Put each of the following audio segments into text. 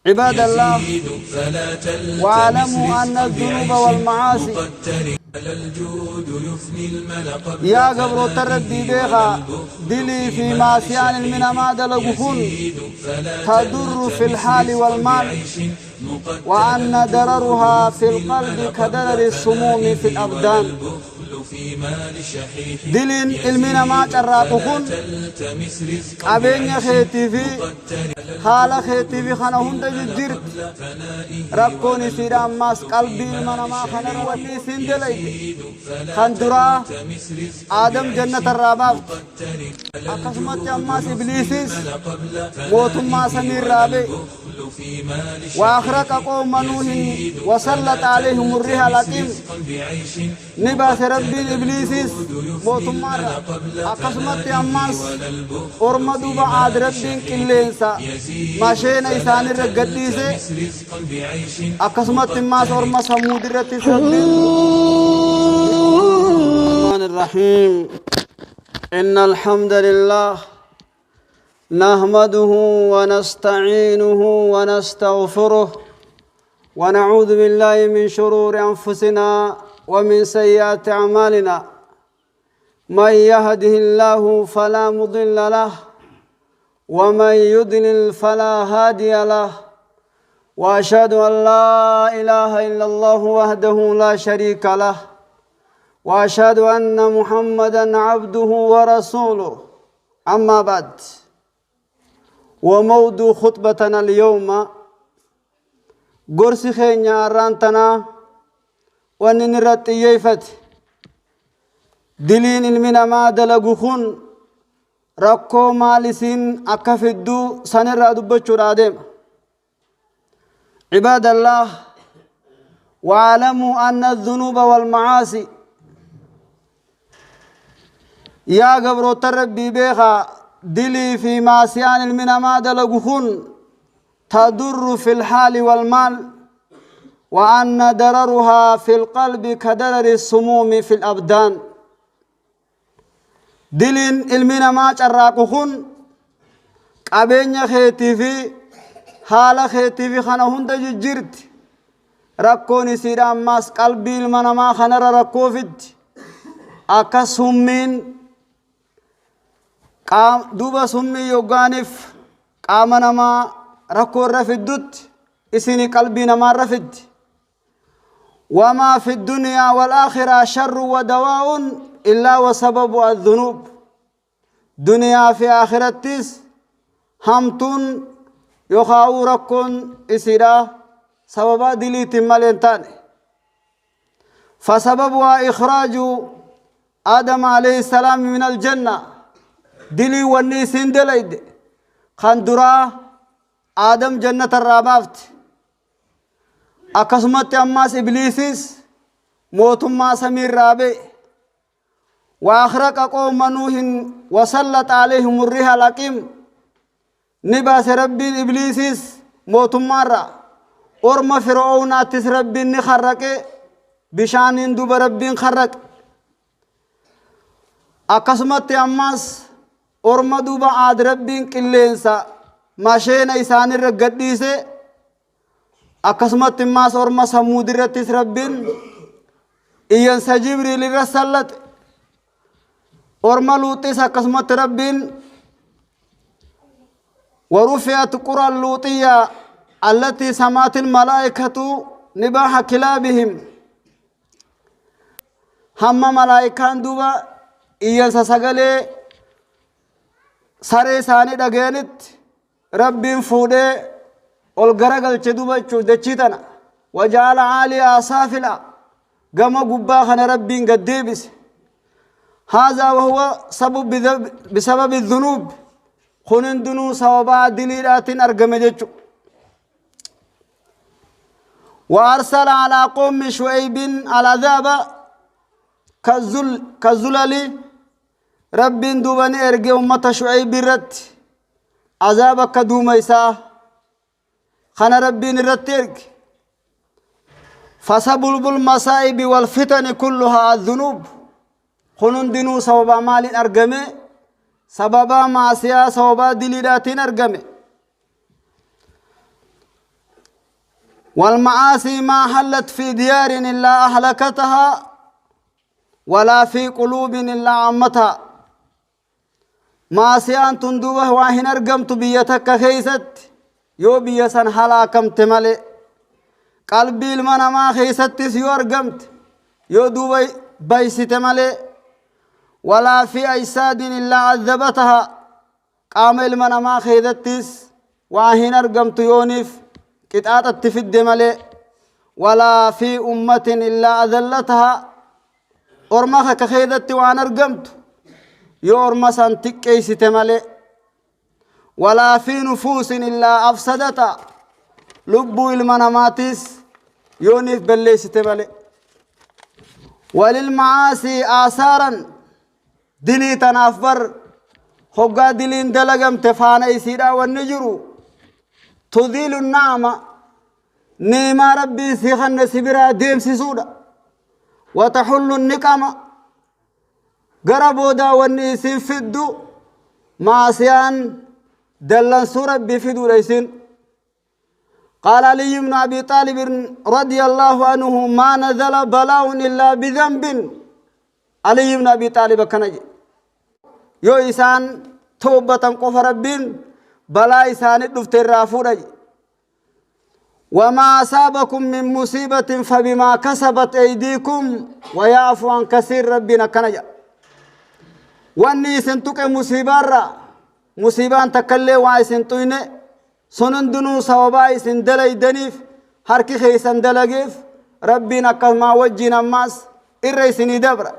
عباد الله، يزيد فلا تلتمس واعلموا أن رزقا الذنوب بعيش والمعاصي مقتر ولا الجود يفني المال قبل yaa gabroota فنائه Rabbii ولا beekaa, البخل dilii في fi مال maasiyaan ilmi شحيح namaa dalagu kun يزيد فلا تضر في تلتمس الحال رزقا والمال، بعيش مقتر وأن الجود ضررها في يفني القلب المال كضرر قبل السموم في فنائه ولا الأبدان. البخل في مال شحيح Diliin ilmi namaa يزيد carraaqu فلا kun تلتمس رزقا qabeenya بعيش keetii fi مقتر ولا haala الجود keetii fi kana يفني hunda المال jijjiirti. قبل فنائه Rakkoon ولا isiidha ammaas البخل في qalbii ilma مال namaa kanarra شحيح wanni isiin dalayde يزيد فلا kan duraa تلتمس رزقا Aadam بعيش jannata irraa baafte, مقتر ولا akkasumatti الجود ammaas يفني Ibliisis المال قبل mootummaa فنائه samii ولا irraa ba'e. البخل في مال وأخرق شحيح قوم نوح يزيد وسلط فلا عليهم الريح تلتمس العقيم. رزقا بعيش Ni baase مقتر Rabbiin ولا Ibliisis الجود يفني mootummaa المال irraa, قبل akkasumatti فنائه ammaas ولا البخل orma في duuba aad مال Rabbiin شحيح qilleensa يزيد masheena فلا isaanirra gadhiise, تلتمس رزقا بعيش akkasumatti ammaas مقتر orma Samuud irrattis Rabbiin. الرحمن الرحيم، إن الحمد لله نحمده ونستعينه ونستغفره ونعوذ بالله من شرور أنفسنا ومن سيئات أعمالنا، من يهده الله فلا مضل له ومن يضلل فلا هادي له، وأشهد أن لا إله إلا الله وحده لا شريك له، وأشهد أن محمدا عبده ورسوله. أما بعد، وموضوع خطبتنا اليوم، gorsi keenya har'aan tanaa wanni inni irratti xiyyeeffate, diliin ilmi namaa dalagu kun rakkoo maal isiin akka fidduu sanirraa dubbachuudha adeema. عباد الله، واعلموا أن الذنوب والمعاصي، yaa gabroota Rabbii beekaa, dilii fi maasiyaan ilmi namaa dalagu kun تضر في الحال والمال، وأن ضررها في القلب كضرر السموم في الأبدان. Diliin ilmi namaa carraaqu kun qabeenya keetii fi haala keetii fi kana hunda jijjiirti. Rakkoon isiidha ammaas qalbii ilma namaa kanarra rakkoo fiddi, akka summiin duuba summii yoggaaniif qaama namaa rakkoo irra fiddutti isini qalbii namaa irra fiddi. وما في الدنيا والآخرة شر ودواء إلا وسبب الذنوب. Duniyaa fi akhirattis hamtuun yookaan rakkoon isiidha sababa diliitiin malee hin taane. فسببها إخراج آدم عليه السلام من الجنة. Dilii wanni isiin dalayde kan duraa Aadam jannata irraa baafte, akkasumatti ammaas Ibliisis mootummaa samii irraa ba'e. وأخرق قوم نوح وسلط عليهم الريح العقيم. Ni baase Rabbiin Ibliisis mootummaarra, orma Fir'oonaattis Rabbiin ni harraqe, bishaaniin duba Rabbiin harraqe. Akkasumatti ammaas orma duuba aad Rabbiin qilleensa masheena isaanirra gadhiise, akkasumatti ammaas orma Samuud irrattis Rabbiin iyyansa Jibriil irra sallaxe. Orma Luuxis akkasumatti Rabbiin ورفعت قرى اللوطية التي سمعت الملائكة نباح كلابهم. Hamma malaayikaan duuba iyyansa sagalee saree isaanii dhageenitti Rabbiin fuudhee ol garagalche duuba jechuuf dachii tana. وجعل عاليها سافلها, gama gubbaa kana Rabbiin gad deebise. هذا وهو سبب بسبب الذنوب. Kun hundinuu sababaa diliidhaatiin argame jechu. وأرسل على قوم شعيب العذاب كالظلل. Rabbiin duuba ni erge ummata Shu'ayb irratti azaaba akka duuma isaa kana Rabbiin irratti erge. فسبب المصائب والفتن كلها الذنوب. Kun hundinuu sababa maaliin argame? Sababa maasiyaa, sababa diliidhaatiin argame. والمعاصي ما حلت في ديار إلا أهلكتها ولا في قلوب إلا عمتها. Maasiyaan tun duuba waa hin argamtu biyya takka keeysatti yoo biyya san halaakamte malee. Qalbii ilma namaa keeysattis yoo argamte yoo duuba baysite malee. Walaa fi ajsaadin illaa azabataha, qaama ilma namaa keeysattis waa hin argamtu yooniif qixaaxatti fidde malee. Walaa fi ummatin illaa azallataha, orma takka keeysatti waan argamtu yoo orma san xiqqeessite malee. Walaa fi nufuusin illaa afsadata, lubbuu ilma namaatis yooniif balleessite malee. Walilmacaasii aasaaran, dilii tanaaf bar hoggaa diliin dalagamte faana isiidhaa wanni jiru tuziilu na'ama, ni'imaa Rabbiin si kanne si biraa deemsisuudha. Wataxullu niqama, gara boodaa wanni isin fiddu maasiyaan dallansuu Rabbii fiduudha isin. قال علي بن أبي طالب رضي الله عنه: ما نزل بلاء إلا بذنب. علي بن أبي طالب كان yoo isaan toobbatan qofa Rabbiin balaa isaanii dhufte irraa fuudha. وما أصابكم من مصيبة فبما كسبت أيديكم ويعفو عن كثير. ربنا كان جا wanni isin tuqe musiibaarra musiibaan takkallee waa isin tuyne sun hundinuu sababaa isin dalaydaniif harki keeysan dalageef Rabbiin akkasumaa wajjiin ammaas irra isinii dabra.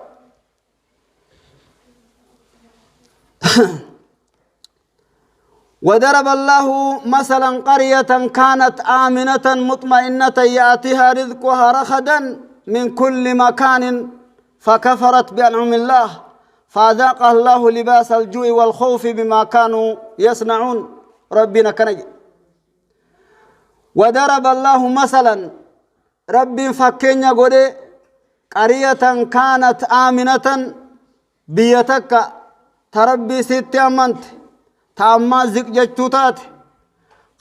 وضرب الله مثلا قرية كانت آمنة مطمئنة يأتيها رزقها رخدا من كل مكان فكفرت بأنعم الله فأذاقها الله لباس الجوع والخوف بما كانوا يصنعون. ربنا كنج وضرب الله مثلا، رب فكين يقول قرية كانت آمنة، بيتك تربي ست أمنت taammaa ziq jechuu taate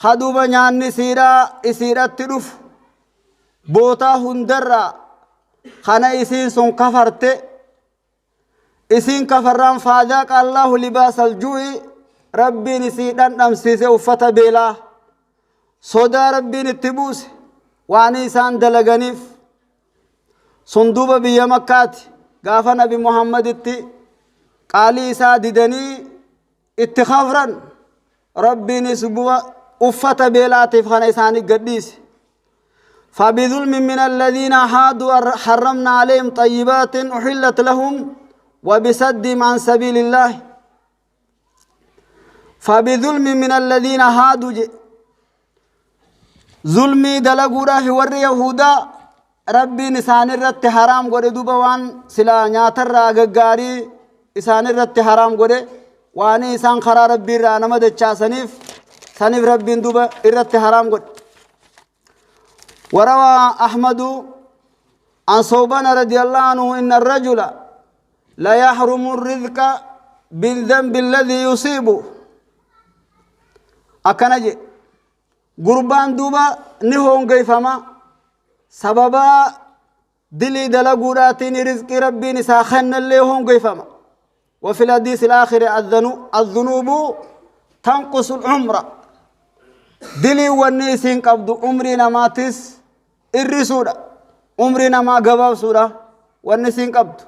kaduuba nyaanni siidhaa isiidhatti dhufu bootaa hundarraa kana isiin sun kafarte. Isiin kafarraan faadaaqa Allahu libaasal ju'i, Rabbiin isii dhandhamsiise uffata beelaa, sodaa Rabbiin itti buuse waan isaan dalaganiif. Sun duuba biyya Makkaati gaafa Nabi Muhammaditti qaalii isaa didanii itti kafran, Rabbiinis uffata beelaatiif kana isaanii gadhiise. فبظلم من الذين هادوا حرمنا عليهم طيبات أحلت لهم وبصدهم عن سبيل الله. فبظلم من الذين هادوا، ظلمي دلقورا في ور يهودا ربي نسان الرت حرام قد دوبا وان سلا نياتر غغاري إسان الرت حرام قد waan isaan karaa Rabbii irraa nama dachaasaniif saniif Rabbiin duuba irratti haraam godhe. وروى أحمد عن ثوبان رضي الله عنه إن الرجل لا يحرم الرزق بالذنب الذي يصيبه. أكنجي قربان دوبا نهون كيفما سببا دلي دلقوراتين رزق ربي نساخن اللي هون كيفما. وفي الحديث الآخر: الذنوب تنقص العمر. دلي والنيسين قبض عمري نماتس الرسولة عمري نما قباب سورة والنسين قبض.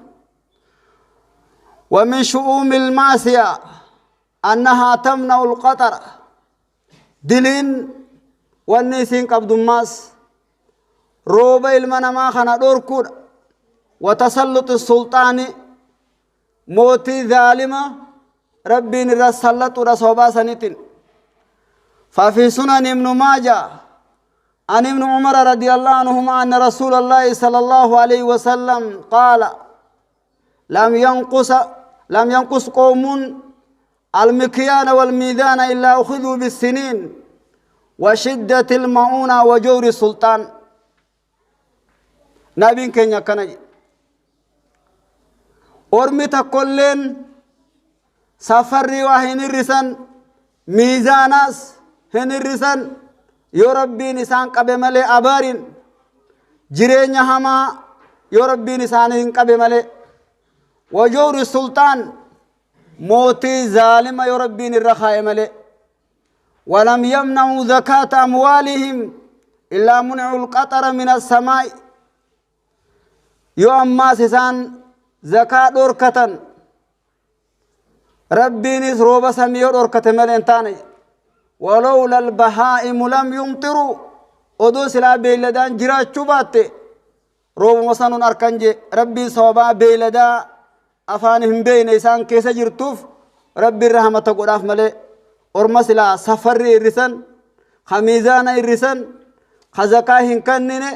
ومن شؤوم المعصية أنها تمنع القطر. دلين والنسين قبض ماس روبا المنما خنا دوركود. وتسلط السلطان، mootii zaalima Rabbiin irra sallatudha sobaa sanitin. ففي سنن ابن ماجه عن ابن عمر رضي الله عنهما أن رسول الله صلى الله عليه وسلم قال: لم ينقص قوم المكيال والميزان إلا أخذوا بالسنين وشدة المؤونة وجور السلطان. Nabiin keenya akkana jedhe: ormi tokkolleen safarrii waa hin hirrisan, miizaanaas hin hirrisan. Yoo Rabbiin isaan qabe malee abaariin jireenya hamaa yoo Rabbiin isaanii hin qabe malee wajawri sulxaan mootii zaalima yoo Rabbiin irra kaa'e malee walam yamna'uu zakaata amwaalihim illaa mun'u alqaxara min assamaa'i yoo ammaas isaan zakaa dhorkatan Rabbiinis rooba samii yoo dhorkate malee hin taane. Walowla albahaa'imu lam yumxiru odoo silaa beeyladaan jiraachuu baatte roobuma sanuun arkan jee Rabbiin sababaa beeyladaa afaan hin beeyne isaan keessa jirtuuf Rabbiin rahmata godhaaf malee orma silaa safarri irrisan ka miizaana irrisan ka zakaa hin kannine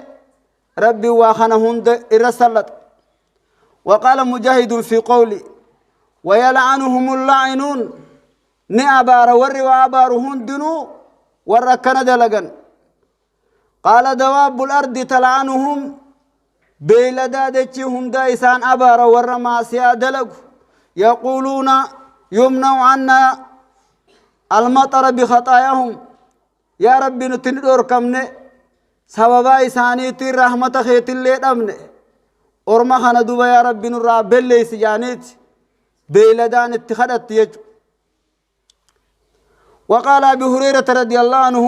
Rabbiin waa kana hunda irra sallaxa. وقال مجاهد في قولي ويلعنهم اللاعنون ni abaara warri waa abaaru hundinuu warra akkana dalagan qaala dawaabbu lardi tal'anuhum beeyladaa dachii hundaa isaan abaara warra maasiyaa dalagu yaquuluuna yumna'u anna almaxara bikhaxaayahum Yaa Rabbi nuti ni dhoorkamne sababaa isaaniitiin rahmata keetillee dhabne orma kana duba yaa Rabbi nurraa belleessi jaaniiti beeyladaan itti kadhatti jechu. وقال أبي هريرة رضي الله عنه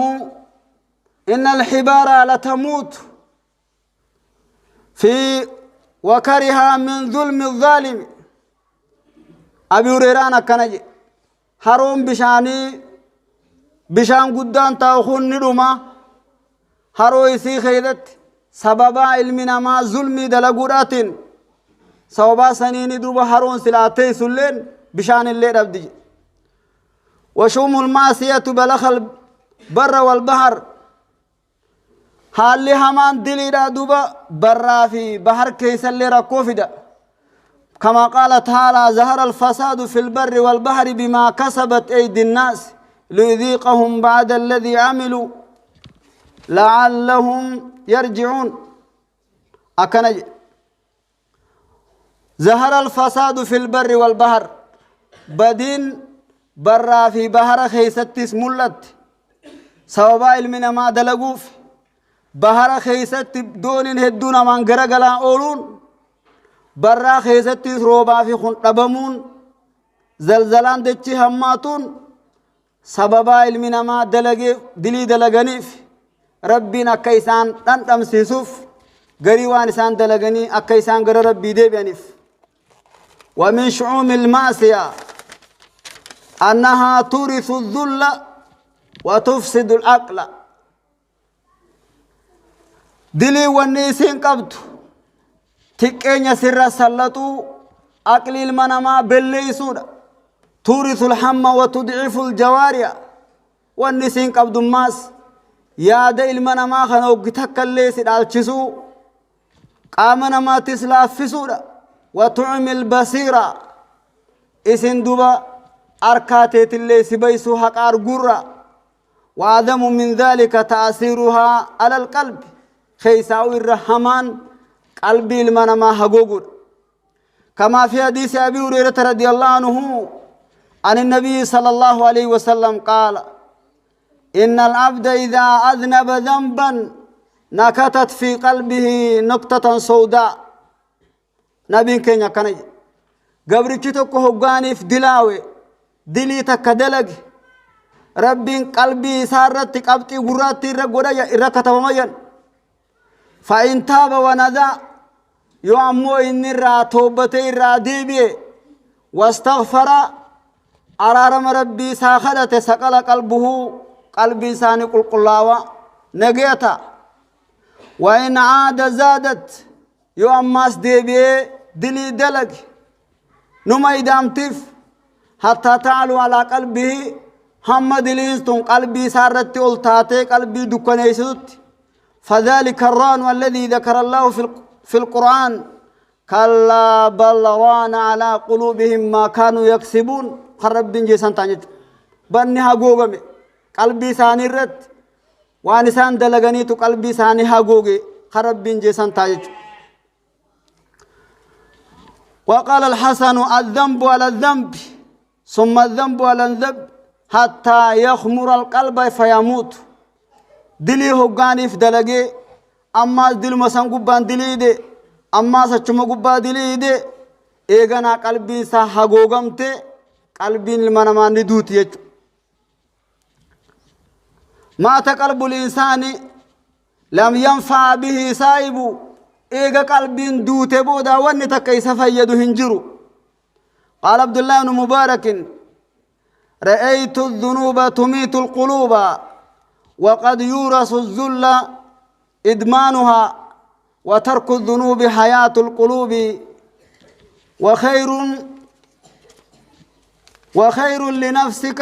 إن الحبار لتموت في وكرها من ظلم الظالم أبي هريرة أكنجي Haroon bishaanii bishaan guddaan taa'u kun ni dhuma. Haroo isii keessatti sababaa ilmi namaa zulmii dalaguudhaatiin sababaa saniini duuba haroon silaa teessulleen bishaan illee dhabdi. Washuumul maasiyatu balakal barra wal bahar Haalli hamaan diliidhaa duuba barraa fi bahar keessallee rakkoo fida. Kama qaala ta'aalaa zahara alfasaadu fil barri wal bahri bimaa kasabat eydi nnaas liyudhiiqahum ba'da alladhii amilu la'allahum yarji'uun. Akkana jedhe. Zahara alfasaadu fil barri wal bahar badiin barraa fi bahara keessattis mul'atti. Sababaa ilmi namaa dalaguuf bahara keessatti dooniin hedduu namaan garagalaa ooluun barraa keessattis roobaa fi kun dhabamuun zalzalaan dachii hammaatuun sababaa ilmi namaa dalageef dilii dalaganiif Rabbiin akka isaan dhandhamsiisuuf garii waan isaan dalaganii akka isaan gara Rabbii deebi'aniif. ومن شؤوم المعصية أنها تورث الذل وتفسد العقل dilii wanni isiin qabdu xiqqeenya sirra sallaxuu aqli ilma namaa belleeysuudha tuurisul hamma wa tudciful jawaari'a wanni isiin qabdummaas yaada ilma namaa kana hoggi takka illee si dhaalchisuu qaama namaattis laaffisuudha wa tucmil basiira isin duba arkaa teetillee si baysuu haqa arguurra وأعظم من ذلك تأثيرها على القلب خيساو الرحمن قلبي المنما هقوقر كما في حديث أبي هريرة رضي الله عنه عن النبي صلى الله عليه وسلم قال إن العبد إذا أذنب ذنبا نكتت في قلبه نقطة سوداء نبي كينيا كان قبرتي tokko hoggaaniif dilaawe dilii takka dalage Rabbiin qalbii isaa irratti qabxii gurraattii irra godha irra katabama jedhan. Fa'in taaba wanadaa yoo ammoo inni irraa toobbatee irraa deebi'e wastaghfara araarama Rabbii isaa kadhate saqala qalbuhuu qalbii isaanii qulqullaawa nagaya ta'a. Wa'in aada zaadat yoo ammaas deebi'ee dilii dalage numa idaamtiif hattaa ta'alu alaa qalbihi hamma diliin tun qalbii isaa irratti ol taatee qalbii dukkaneessitutti فذلك الران الذي ذكر الله في القرآن كلا بل ران على قلوبهم ما كانوا يكسبون kan Rabbiin jeessan ta'an jechuudha. Banni hagoogame qalbii isaanii irratti waan isaan dalaganiitu qalbii isaanii hagooge kan Rabbiin jeessan ta'a jechuudha. وقال الحسن الذنب على الذنب ثم الذنب على الذنب حتى يخمر القلب فيموت. Dilii hoggaaniif dalagee ammaas diluma san gubbaan diliide, ammaas achuma gubbaa diliide, eeganaa qalbiin isaa hagoogamte. Qalbiin ilma namaa ni duuti jechuudha. Maata qalbul insaani lam yanfa'a bihi saahibu. Eega qalbiin duute booda wanni takka isa fayyadu hin jiru. قال عبد الله بن مبارك: رأيت الذنوب تميت القلوب، وقد يورث الذل إدمانها، وترك الذنوب حياة القلوب، وخير لنفسك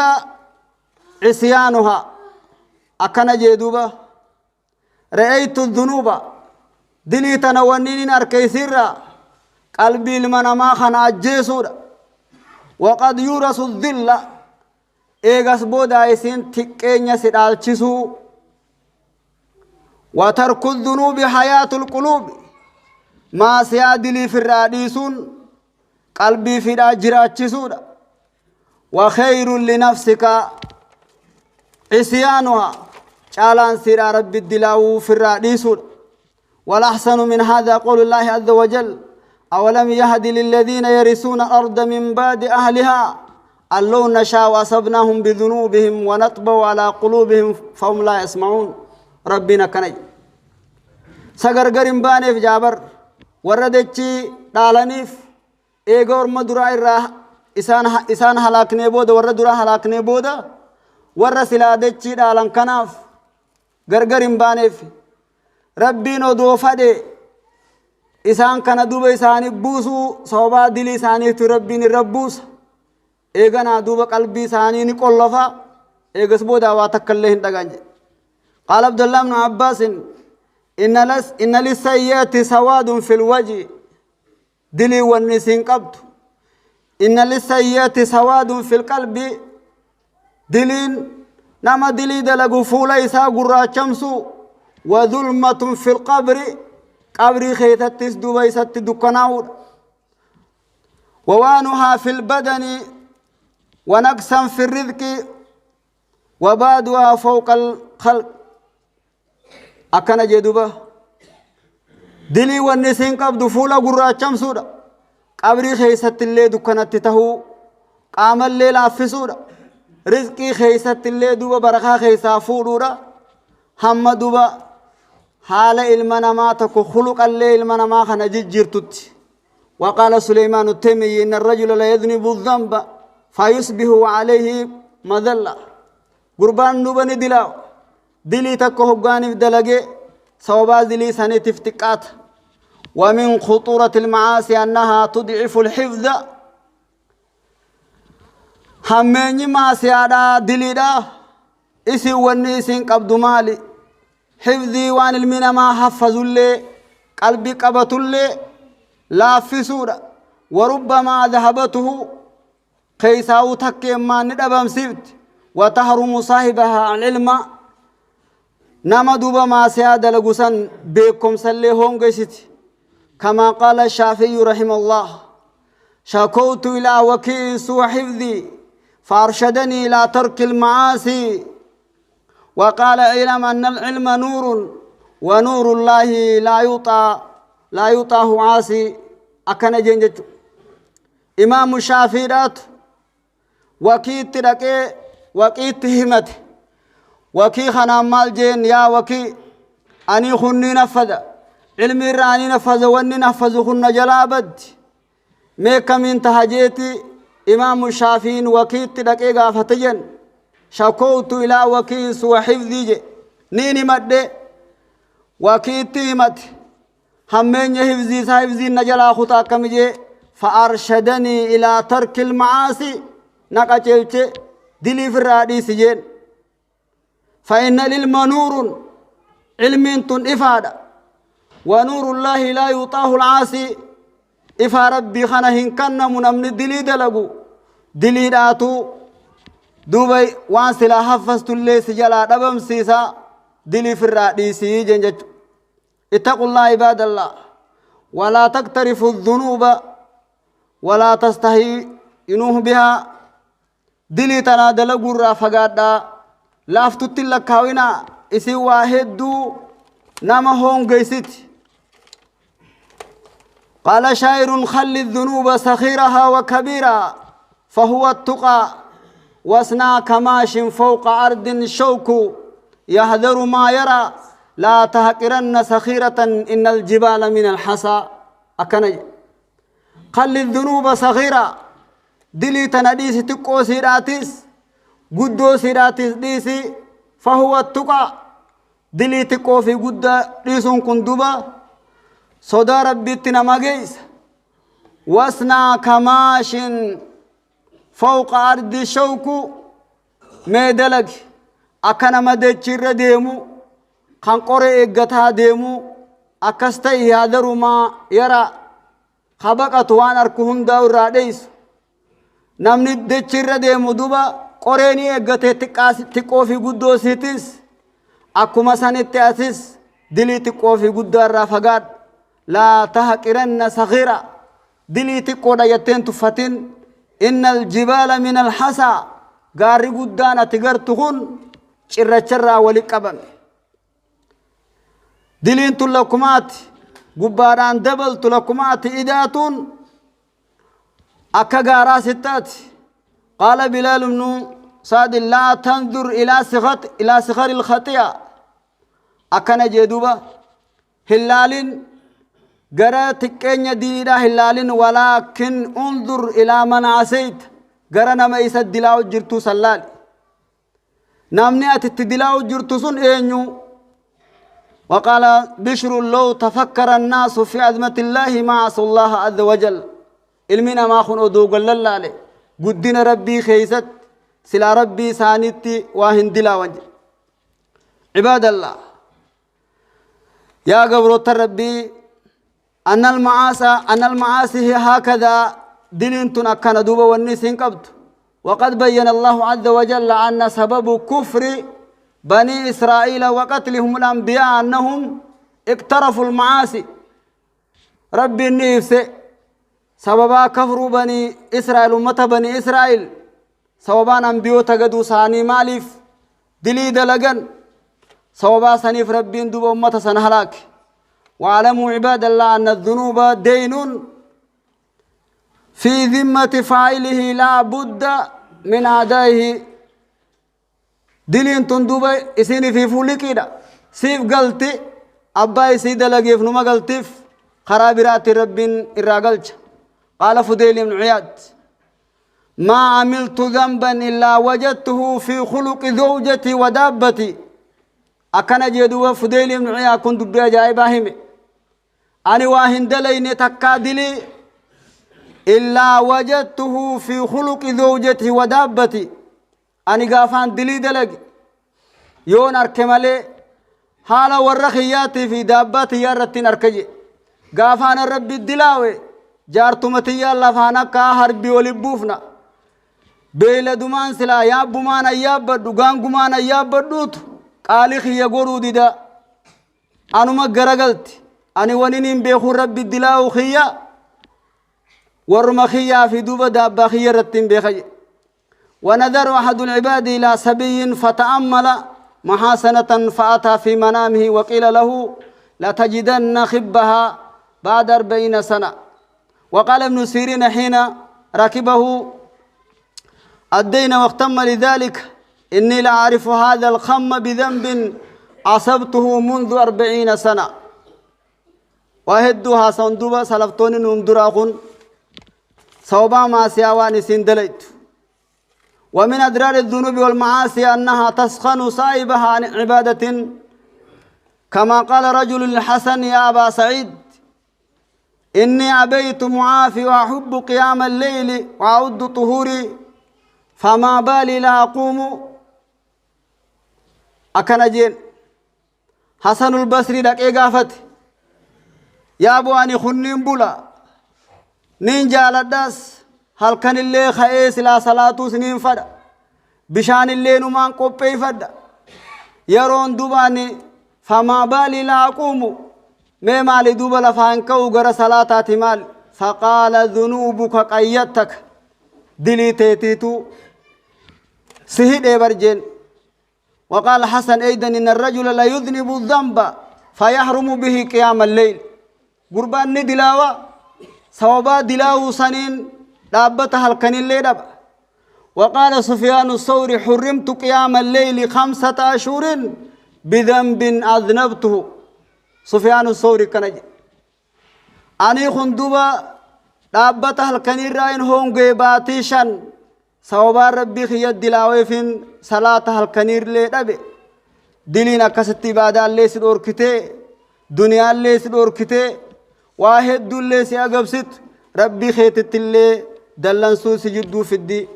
عصيانها. أكن جدوبة رأيت الذنوب dilii tana wanniin arkaysiirra qalbii ilma namaa kana ajjeesuudha. وقد يورث الذل eegas booda isin xiqqeenya si dhaalchisuu. وترك الذنوب حياة القلوب maasiyaa dilii firraa dhiisuun qalbii fidhaa jiraachisuudha. وخير لنفسك عصيانها caalaan siidhaa rabbi dilaawuu firraa dhiisuudha. والأحسن من هذا قول الله عز وجل: أولم يهد للذين يرثون الأرض من بعد أهلها أن لو نشاء أصبناهم بذنوبهم ونطبع على قلوبهم فهم لا يسمعون. ربنا كنج sagargar hin baaneef jaabar warra dachii dhaalaniif eega orma duraa irraa isaan halaaknee booda, warra duraa halaaknee booda, warra silaa dachii dhaalan kanaaf gargar hin baaneef. Rabbiin odoo fadhe isaan kana duuba isaanii buusuu, sababaa dilii isaaniitu rabbiin irra buusa. Eeganaa duuba qalbii isaanii ni qollofa, eegas booda waa takka illee hin dhagaan jedhe. قال عبد الله بن عباس: إن للسيئة سواد في الوجه dilii wanni isin qabdu إن للسيئة سواد في القلب diliin nama dilii dalagu fuula isaa gurraachamsu. وظلمة في القبر qabrii keeysattis duuba isatti dukkanaa'uudha. ووهنها في البدن ونقصا في الرزق وبادها فوق الخلق. Akkana jee duba: dilii wanni isin qabdu fuula gurraachamsuudha, qabrii keeysatti illee dukkanatti tahuu, qaamallee laaffisuudha, rizqii keeysatti illee duuba barakaa keeysaa fuudhuudha. Hamma duuba haala ilma namaa tokko khuluqallee ilma namaa kana jijjiirtutti. وقال سليمان التيمي: إن الرجل ليذنب الذنب فيصبح عليه مذلة. Gurbaan duuba ni dilaaw, dilii takka hoggaaniif dalagee sababaa dilii saniitiif xiqqaata. ومن خطورة المعاصي أنها تضعف الحفظ. Hammeenyi maasiyaadhaa, diliidhaa, isin wanni isin qabdu maali? Hifdii waan ilmi namaa haffazullee, qalbii qabatullee laaffisuudha. وربما ذهبته keeysaa'uu takkeemmaan ni dhabamsiifti. وتحرم صاحبها العلم nama duuba maasiyaa dalagu san beekumsallee hongeessiti. كما قال الشافعي رحمه الله: شكوت إلى وكيع سوء حفظي فأرشدني إلى ترك المعاصي، وقال: اعلم أن العلم نور، ونور الله لا يعطاه عاصي. Akkana jeen jechu. Imaamu Shaafiidhaatu wakiitti dhaqee waqiitti himate. Wakii kanaan maal jeen? Yaa wakii, anii kunni naffada cilmi irra anii naffaza, wanni naffazu kunna jalaa baddi, mee kamiin taha jeeti. Imaamu Shaafiin wakiitti dhaqee gaafate jen. شكوت إلى وكيع سوء حفظي je niin himadhe, wakiitti himate hammeenya hifzii isaa, hifziin na jalaa kutaa akkami jee. فأرشدني إلى ترك المعاصي na qaceelche, dilii firraa dhiisi jeen. فإن العلم نور cilmiin tun ifaadha. ونور الله لا يعطاه العاصي ifaa rabbii kana hin kennamu namni dilii dalagu. Diliidhaatu duuba waan silaa haffastullee si jalaa dhabamsiisa, dilii firraa dhiisii jeen jechu. اتقوا الله عباد الله ولا تقترفوا الذنوب ولا تستهينوه بها. Dilii tanaa dalaguu irraa fagaadhaa, laaftutti hin lakkaawinaa. Isin waa hedduu nama hongeysiti. قال شاعر: خل الذنوب صغيرها وكبيرها فهو التقى، واصنع كماش فوق أرض شوك يحذر ما يرى، لا تحقرن صغيرة إن الجبال من الحصى. أكن خل الذنوب صغيرة، dilii tana dhiisi, xiqqoo siidhaatis guddoo siidhaatis dhiisi. فهو التقى, dilii xiqqoo fi guddaa dhiisuun kun duba sodaa Rabbitti nama geessa. واصنع كماش فوق أرض شوك, mee dalagi akka nama dachirra deemu kan qoree eeggataa deemu akkas ta'e. يحذر ما يرى, ka baqatu waan arku hundaa irraa dheeysu. Namni dachirra deemu duba qoree ni eeggatee, xiqqoo fi guddoo siitis akkuma sanitti asis dilii xiqqoo fi guddaa irraa fagaadhu. لا تحقرن صغيرة, dilii xiqqoodha jetteen tuffatin. إن الجبال من الحصى, gaarri guddaan ati gartu kun cirracharraa wali qabame. Diliin tun lakkumaati gubbaadhaan dabaltu, lakkumaati idaatuun akka gaaraa sittaati. قال بلال بن سعد: لا تنظر إلى صغر الخطيئة. Akkana jee duuba: hin laalin gara xiqqeenya diliidhaa, hin laalin. ولكن انظر إلى من عصيت, gara nama isa dilaa'u jirtu san laali. Namni ati itti dilaa'u jirtu sun eenyu? وقال بشر: لو تفكر الناس في عظمة الله ما عصوا الله عز وجل. Ilmi namaa kun oduu gallallaale guddina Rabbii keeysat silaa Rabbii isaanitti waa hin dilaawan jedhe. عباد الله, yaa gabroota Rabbii, أن المعاصي أن المعاصي هي هكذا, diliin tun akkana duuba wanni isin qabdu. وقد بين الله عز وجل أن سبب كفر بني إسرائيل وقتلهم الأنبياء أنهم اقترفوا المعاصي. ربي النفس سببا كفر بني إسرائيل, أمة بني إسرائيل, سببان أنبيو تقدو ساني مالف dilii dalagan, سببا سنيف ربي دوب أمة سن هلاك. واعلموا عباد الله أن الذنوب دين في ذمة فاعله لا بد من أدائه. Diliin tun duuba isin fi fuuliqiidha siif galti, abbaa isii dalageef numa galtiif, karaa biraatti Rabbiin irraa galcha. قال فضيل بن عياض: ما عملت ذنبا إلا وجدته في خلق زوجتي ودابتي. Akkana jee duuba Fudeyl ibn Ciyaad kun dubbii ajaa'ibaa hime: ani waa hin dalayne takkaa dilii إلا وجدته في خلق زوجتي ودابتي. Ani gaafaan dilii dalage yoon arke malee haala warra kiyyaatii fi daabbaa tiyyaa irratti hin arke je. Gaafaan Rabbi dilaawe jaartuma tiyyaa lafaan akka harbii olin buufna, beeyladumaan silaa yaabbumaan ayyaabbadhu, gaangumaan ayyaabbadhuutu qaalii kiyya godhuu dida, anuma garagalti. Ani wanin hin beekuu Rabbi dilaawu kiyya warruma kiyyaa fi duuba daabbaa kiyya irratti hin beeka jedhe. ونظر أحد العباد إلى صبي فتأمل محاسنة فأتى في منامه وقيل له: لتجدن خبها بعد 40 سنة. وقال ابن سيرين حين ركبه الدين واغتم لذلك: إني لأعرف هذا الخم بذنب أصبته منذ 40 سنة. وهدوها صندوبا سلفتون نندراخون صوبا ما سياوان سندليت. ومن أضرار الذنوب والمعاصي أنها تسخن صاحبها عن عبادة، كما قال رجل للحسن: يا أبا سعيد، إني أبيت معافي وأحب قيام الليل وأعد طهوري، فما بالي لا أقوم؟ Akkana jeen Hasan البصري dhaqee gaafate: yaa abu, ani kunniin bula nin jaaladhaas, halkanillee ka'ee silaa salaatuus niin fadha, bishaanillee numaan qopheeffadha yeroon dubaani, فما بالي لا أقوم? Mee maali duuba lafaan ka'u gara salaataati maal? فقال: ذنوبك قيدتك, dilii teetiitu si hidhee barjeen. وقال حسن أيضا إن الرجل لا يذنب الذنب فيحرم به قيام الليل. قربان دلاوة صوابا دلاو سنين دابتها الكنين ليدب. وقال سفيان الثوري حرمت قيام الليل 5 أشهر بذنب أذنبته. سفيان الثوري كان أني خندوبا دابتها الكنين راين هون غيباتيشن صوابا ربي خيد دلاويفين صلاة الكنير ليدب. دلين كست بعد ليس دوركته دنيا ليس دوركته واحد دول ليس أقبست ربي خيتت اللي دلنسو سجدو في الدي.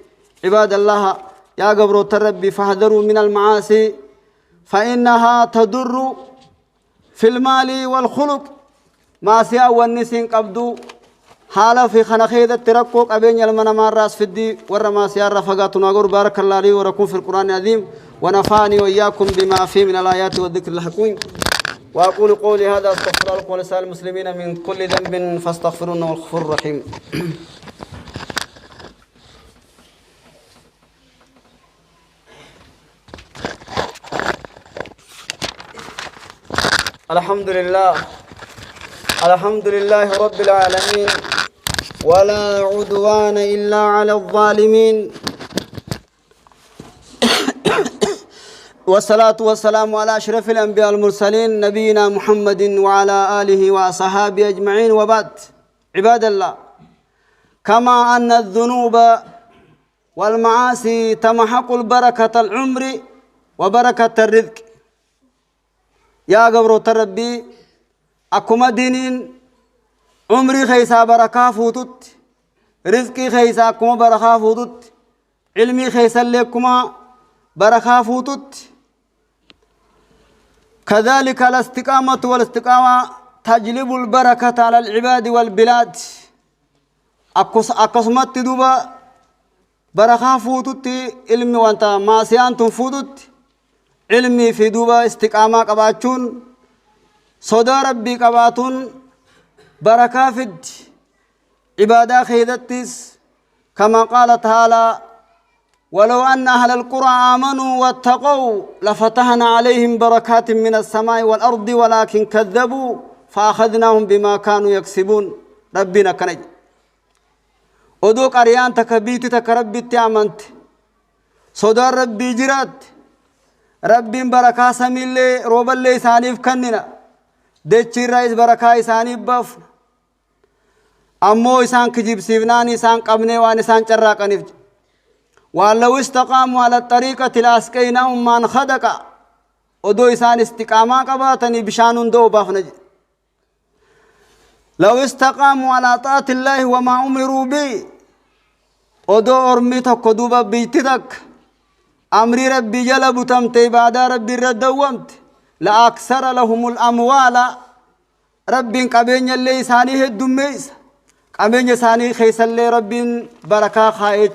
عباد الله يا قبر ربي فاحذروا من المعاصي فإنها تضر في المال والخلق. معصية والنسين قبضو حالة في خنخيدة تركوك أبين يلمنا ما الراس في الدي والرماسية رفقات ناقور. بارك الله لي ولكم في القرآن العظيم ونفعني وإياكم بما فيه من الآيات والذكر الحكيم. وأقول قولي هذا أستغفر لكم ولسائر المسلمين من كل ذنب فاستغفروه إنه الغفور الرحيم. الحمد لله، الحمد لله رب العالمين، ولا عدوان إلا على الظالمين، والصلاة والسلام على أشرف الأنبياء المرسلين نبينا محمد وعلى آله وصحابه أجمعين، وبعد. عباد الله، كما أن الذنوب والمعاصي تمحق البركة العمر وبركة الرزق. يا قبر ربي أكما دينين عمري خيسا بركة فوتت، رزقي خيسا أكما بركة فوتت، علمي خيسا لكما بركة فوتت. كذلك الاستقامة والاستقامة تجلب البركة على العباد والبلاد. أقسمت دوبا بركة فوتت علمي وانت ما سيانتم فوتت علمي في دوبا استقامة قباتون صدى ربي قباتون بركة فد عبادة خيدتس. كما قال تعالى ولو أن أهل القرى آمنوا واتقوا لفتحنا عليهم بركات من السماء والأرض ولكن كذبوا فأخذناهم بما كانوا يكسبون. ربنا كنج ودوك أريان تكبيت تكربي تأمنت صدى ربي جرات ربي بركة سميلي روب اللي سانيف كننا دتشي رئيس بركة سانيف بف أمو إسان كجيب سيفنان إسان قبني وان إسان چراقنيف. ولو استقاموا على الطريقة لأسقيناهم ماء خدقا ودو إسان استقامة قباتني بشان دو بافنج. لو استقاموا على طاعة الله وما أمروا به ودو أرمي تقدوب بيتك أمري ربي جلب تمت بعد ربي ردومت لأكثر لهم الأموال. ربي قبين اللي ساني هدميس قبين ساني خيس اللي ربي بركة خايج.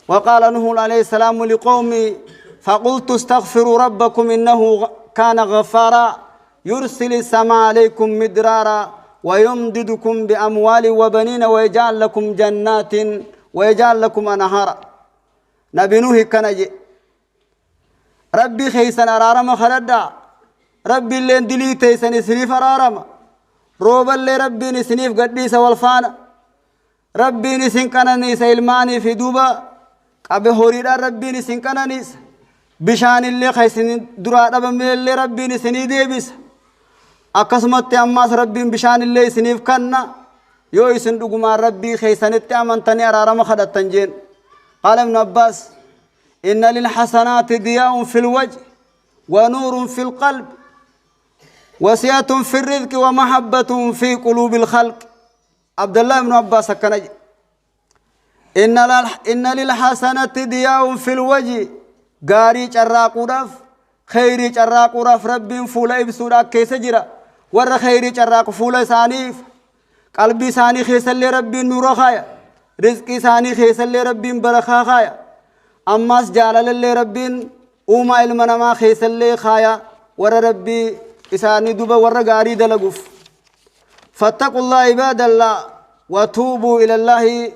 وقال نوح عليه السلام لقومي فقلت استغفروا ربكم إنه كان غفارا يرسل السماء عليكم مدرارا ويمددكم بأموال وبنين ويجعل لكم جنات ويجعل لكم أنهارا. نبي نوح كان ربي خيسن أرارم خردا ربي اللي اندلي تيسن سنيف أرارم روب اللي ربي نسنيف قديس والفانا ربي نسن كان إلماني في دوبا أبي هوريدا ربي نسن كان نيس بشان اللي خيسن درا دبم اللي ربي نسني ديبس أقسمت أماس ربي بشان اللي سنيف كنا يو يسن دغما ربي خيسن تأمنتني أرارم خدتنجين. قال ابن عباس إن للحسنات ضياء في الوجه ونور في القلب وسعة في الرزق ومحبة في قلوب الخلق. عبد الله بن عباس كان إن للحسنة ضياء في الوجه غاري چراقوداف خيري چراقوداف ربي فولا إبسودا كيس جرا ور خيري چراق فولا سانيف قلبي ساني خيسل ربي نور خايا رزقي ساني خيسل ربي برخا خايا أماس جلال اللي ربي وما علمنا ما خيسل خايا ور ربي إساني دوبا ور غاري دلقف. فاتقوا الله عباد الله وتوبوا إلى الله.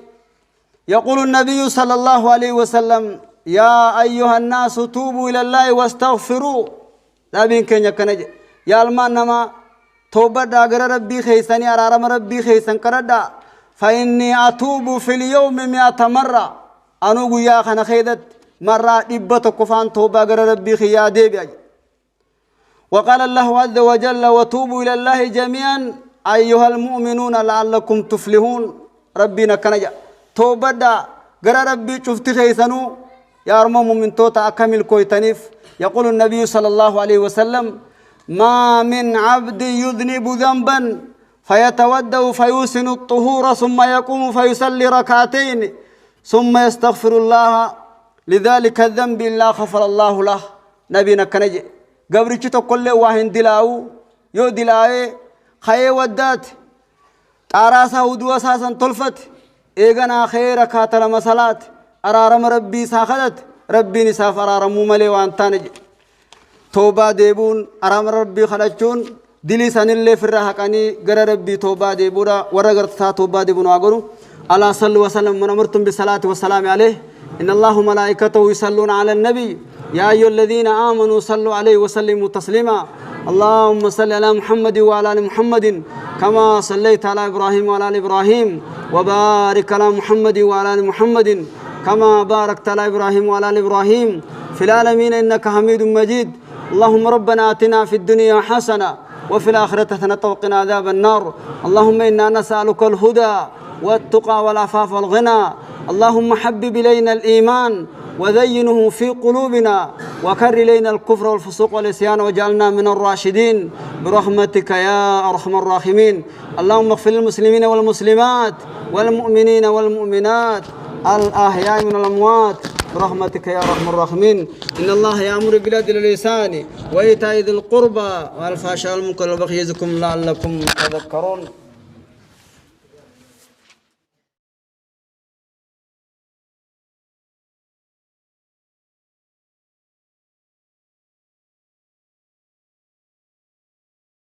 يقول النبي صلى الله عليه وسلم يا أيها الناس توبوا إلى الله واستغفروا. ربين كن يكنج يا المان نما توبة داغر ربي خيسني أرارم ربي خيسن كردا فإني أتوب في اليوم 100 مرة. أنو يا خنا خيدت مرة دبت كفان توبة غر ربي خيا ديبي. وقال الله عز وجل وتوبوا إلى الله جميعا أيها المؤمنون لعلكم تفلحون. ربنا كنجا توبة دا غر ربي شفت خيسنو يا رمو مؤمن توتا أكمل كويتنيف. يقول النبي صلى الله عليه وسلم ما من عبد يذنب ذنبا فيتودأ فيوسن الطهور ثم يقوم فيصلي ركعتين ثم يستغفر الله لذلك الذنب إلا غفر الله له. نبينا كنجي قبرتي تقول واهن دلاو يو دلاوي خي ودات تاراسا ودوا ساسا تلفت إيغنا خير كاتل مسالات أرارم ربي ساخدت ربي نساف أرارمو ملي وانتانج توبة ديبون أرام ربي خلجون دلي سن اللي في الرهقاني غير ربي توبة ديبورا ورغرتا توبة ديبون واغرو. ألا صلوا وسلم من أمرتم بالصلاة والسلام عليه إن الله ملائكته يصلون على النبي يا أيها الذين آمنوا صلوا عليه وسلموا تسليما. اللهم صل على محمد وعلى آل محمد كما صليت على إبراهيم وعلى آل إبراهيم وبارك على محمد وعلى آل محمد كما باركت على إبراهيم وعلى آل إبراهيم في العالمين إنك حميد مجيد. اللهم ربنا آتنا في الدنيا حسنة وفي الآخرة حسنة وقنا عذاب النار. اللهم إنا نسألك الهدى والتقى والعفاف والغنى. اللهم حبب إلينا الإيمان وزينه في قلوبنا وكر إلينا الكفر والفسوق والعصيان واجعلنا من الراشدين برحمتك يا أرحم الراحمين. اللهم اغفر للمسلمين والمسلمات والمؤمنين والمؤمنات الأحياء من الأموات برحمتك يا أرحم الراحمين. إن الله يأمر بالعدل والإحسان وإيتاء ذي القربى والفحشاء والمنكر والبغي يعظكم لعلكم تذكرون.